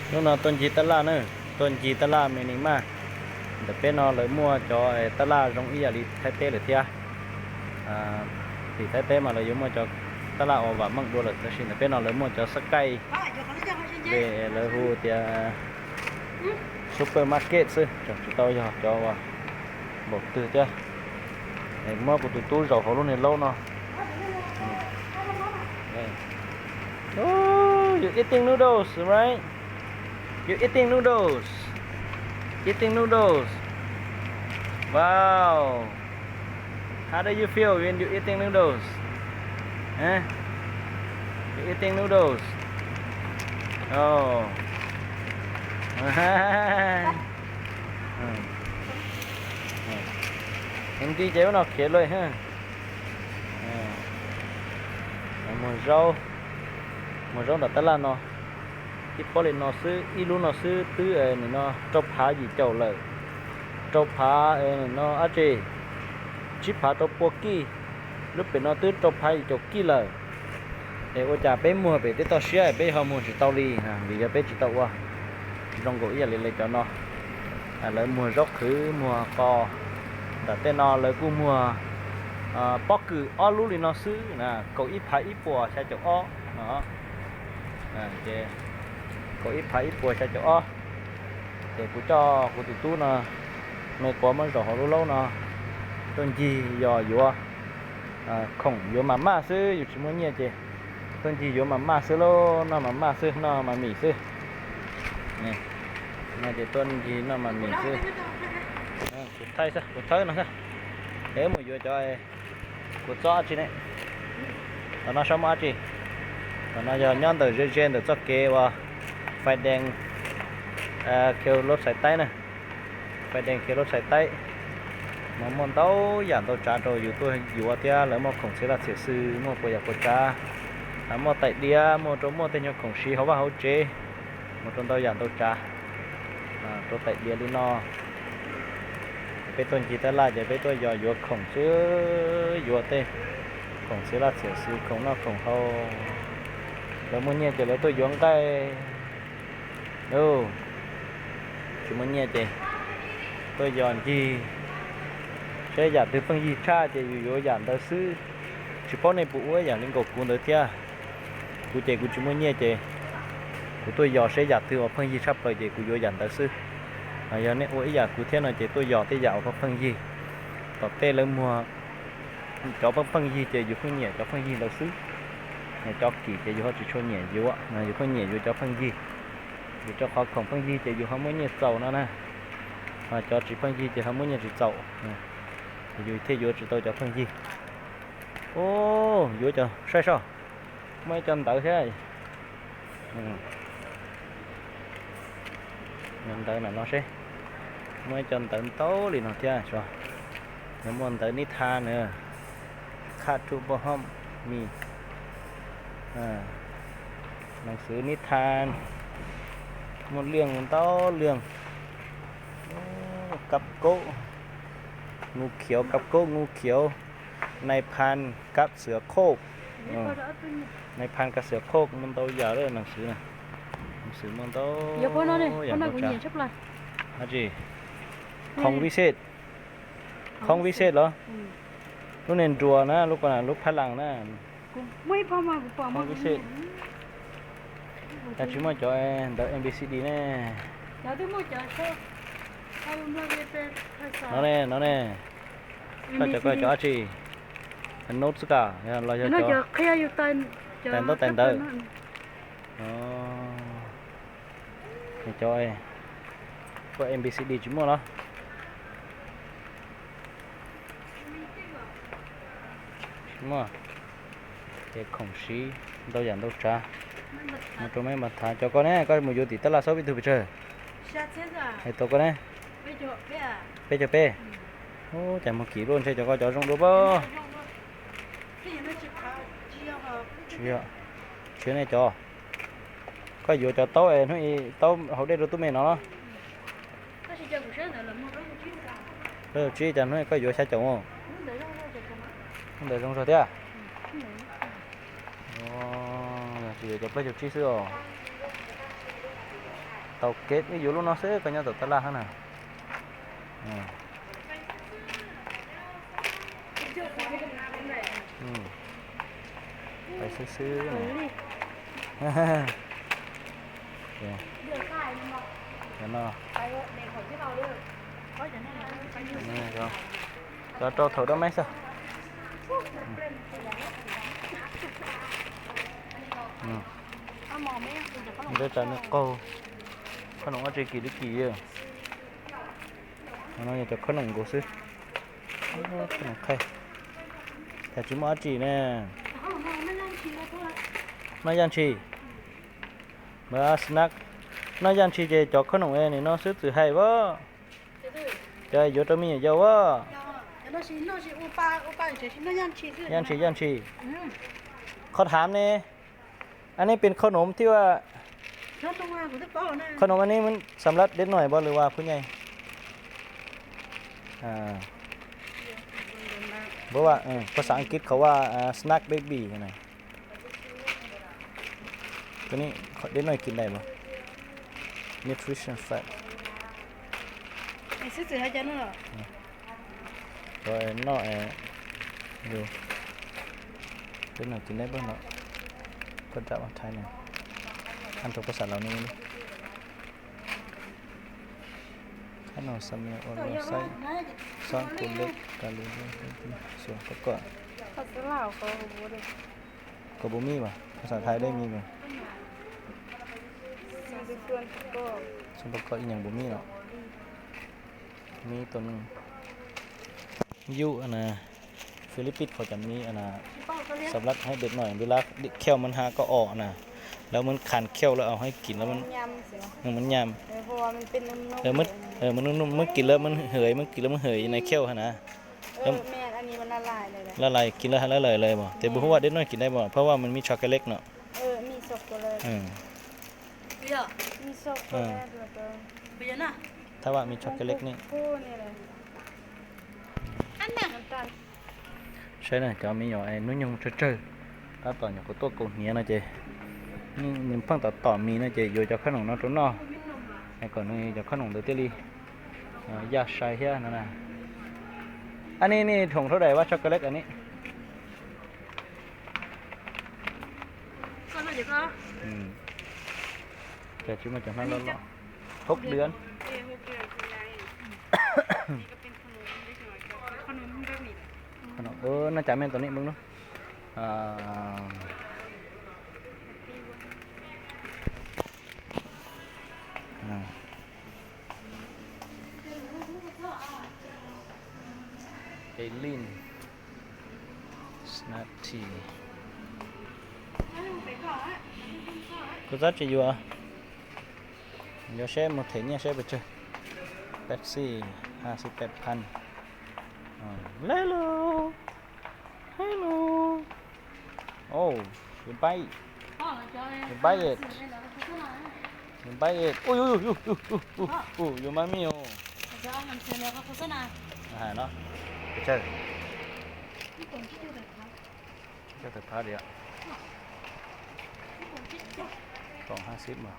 Hnub no tuaj ncig taj laj na, tuaj ncig taj laj me ni maj. Ntawm peb no lawv muaj cov taj laj zoo ib yam li Thaib teb lawm thiab. Tim Thaib teb mas lawv yuav muaj cov taj laj uas vam meej dua lawm, tab sis ntawm peb no lawv muaj cov xab kaij, lawv hu tias supermarket xwb, tseem tsis tau yog cov uas npaum twg thiab. Muab kuv tus tub zaum hauv lub niag laub no. You eating noodles, right? You eating noodles? Eating noodles? Wow. How do you feel when you eating noodles? Huh? You eating noodles? Oh. Nti ces ub no khiav lawm. Muag zaub, muag zaub nram tab laj no. Ib pob li no xwb, ib lub no xwb twb nim no rau phav yim caum lawm. Rau phav nim no dab tsi, tsib phav rau pua kij. Lub pem no twb rau phav yim caum kij lawm. Es ua cas peb muag pem teb toj siab peb ho muag tsis tau li? Vim yog peb tsis tau ua zoo nkaus ib yam li lawv cov no. Lawv muag zaub qhwv muag qos. Nram tej no lawv kuj muag pob kws ob lub li no xwb na, kaum ib phav ib puas xya caum ob. Ces kaum ib phav ib puas xya caum ob. Ces kuv coj kuv tus tub no, me quav muab zaum hauv lub laub no, tuaj ncig yos yuav khoom, yuav mas maj xwb, yus tsis muaj nyiaj ces tuaj ncig yuav mas maj xwb lauj, noj mas maj xwb, noj mas mis xwb. No ces tuaj ncig noj mas mis xwb. Kuv thaij xwb, kuv thawb no xwb. Es mus yuav cov, kuv txob dab tsi ne? Tom no saib muaj dab tsi? Tom no yog nyob ntawm ze ze ntawm txoj kev uas Fais Dees khiav lub txhais taib na. Fais Dees khiav lub txhais taib. Mas muaj ntau yam ntau tsav rau yus tuaj yuav thiab, lawv muaj khoom txhia laj txhia xwm, muaj puas yam puas tsav, muaj tais diav, muaj rau muaj tej nyuag khoom siv hauv vaj hauv tsev, muaj rau ntau yam ntau tsav rau tais diav li no. Peb tuaj ncig tab laj ces peb tuaj yos yuav khoom xwb, yuav tej khoom txhia laj txhia xwm, khoom noj khoom haus. Lawv muaj nyiaj ces lawv tuaj yuav nqaij. Tsis muaj nyiaj ces tuaj yos ncig seb yam twg pheej yig tshaj ces yus yuav yam ntawd xwb. Tsis paub nej puas ua ib yam li nkaus kuv ntawd thiab. Kuv ces kuv tsis muaj nyiaj ces kuv tuaj yos seb yam twg uas pheej yig tshaj plaws ces kuv yuav yam ntawd xwb. Yog nej ua ib yam kuv thiab no ces tuaj yos tej yam uas pheej pheej yig. Tom tej lawv muag cov pheej pheej yig ces yus pheej nyiam cov pheej yig ntawd xwb. Cov kim ces yus ho tsis tshua nyiam yuav, yus pheej nyiam yuav cov pheej yig. Vim rau qhov khoom pheej yig ces yus ho muab nyiaj txaus no na. Ho cov tsis pheej yig ces ho muab nyiaj tsis txaus, yus thiaj yuav tsis tau cov pheej yig. Ub, yuav cov saib soj, muaj ib co ntawv thiab. Ntawv no seb, muaj ib co ntawv ntau li no thiab. Muaj ntawv nib tha na, Cut to Bohol Meat, lees xwv nib tha, muaj liaj ntau liaj, kab kaub, ngu khiav, kab kaub ngu khiav, nais phas kab xiav khoj, nais phas kab xiav khoj, muaj ntau yam lees xwv na, lees xwv muaj ntau yam ntau tsav. Dab tsi? Khoom visit, khoom visit los? Lub niag nruas na, lub ko na, lub phab las na. Khoom visit. Cas tsis muaj cov ntawv A B C D ne? No ne, no ne. Koj cov, koj cov dab tsi? Notes ka los yog cov tais ntaub tais ntawv? Cov, koj A B C D tsis muaj los? Tsis muaj. Ces khoom siv ntau yam ntau tsav. Mus rau meb mas thav cov koj ne, koj mus yuav tim tab laj xaub ib tug pes tsawg? Hais tau koj ne? Peb caug peb. Ub, cas muag kim luaj, ntshe cov koj cov zoo dua pob. Tsis yog, tsis yog nej cov. Koj yuav cov taub es hnub ib taub haus dej rau tub me no los? Plaub caug tsib, cas hnub koj yuav xya caum os? Ntawd zoo zog thiab. Tsis yuav cov plaub caug tsib xwb os. Tau kev wb yuav lub no xwb, koj nyob tom tab laj hab na. Pais xwb xwb. Cov rau thaum dab maib xwb. Neb tsam nws qaug, khob noom dab tsi kim li kim. No yog cov khob noom nkaus xwb. Khob noom qhaij, tas tsis muaj dab tsi ne. Noj yaj ntshis, snack, noj yaj ntshis ces cov khob noom nim no xwb txwm hais as. Cov yuav rau me nyuam yaus as. Yaj ntshis, yaj ntshis. Qhov tham ne, aneb pes khob noom thiab as. Khob noom aneb xam lab deb noim pab lwm vas phuj nyaj. Pab xav Askiv qhov vas snack baby na. Deb noim kim dais as. Nutrition fact. Noj, deb noim kim dais pab no, pab dam ua thaiv na. An rau pab xav laus ne. Qhab no xa me ua loj xaib, xob kua leb, ka lub, xuas pab kom. Koj bus mib as, pab xav thaiv deb mib as. Xuas pab kom ib nyuag bus mib os. Mib tau neeg yub na, Philippines qhov cov mib na, xam lab hab deb noim npis lab khiauj mab hab koj os na, lawv muab khas khiauj lawv au hab kim lawv muab nyam, muab kim lawv muab hwm, muab kim lawv muab hwm na khiauj hab na. Laj lais kim lawv hab laj lais lawm as, tes puas hu ua deb noim kim dais as, phab vaj mej chocolate no. Thab vaj mej chocolate ne. Saib na cov me nyuam hnub nyoog tsawg tsawg, tab tom nyuam qhuav tuaj kaus hniav no ces nws pheej tom tom mis no ces yuav cov khob noom no rau noj, es kom nws cov khob noom ntawd thiaj li yaj sai thiab no na. Aneb nej thoom rhaub dais vaj chocolate aneb. Cas tsis muaj cov hnab loj loj. Hauv dwm. Noj cas me tom nej npoo lub. Elin, Snap Tea. Kuv txhob tsis yuav. Yuav seb mus them nyiaj seb pes tsawg. Pepsi, ha xib peb phan. Hello. Hello. Oh, you buy it. You buy it. You buy it. Ui, ui, ui, ui, ui, ui, ui, your mommy, oh. Hais no. Pes tsawg? Pes tsawg tawm phab li? Kaum ha xib mas.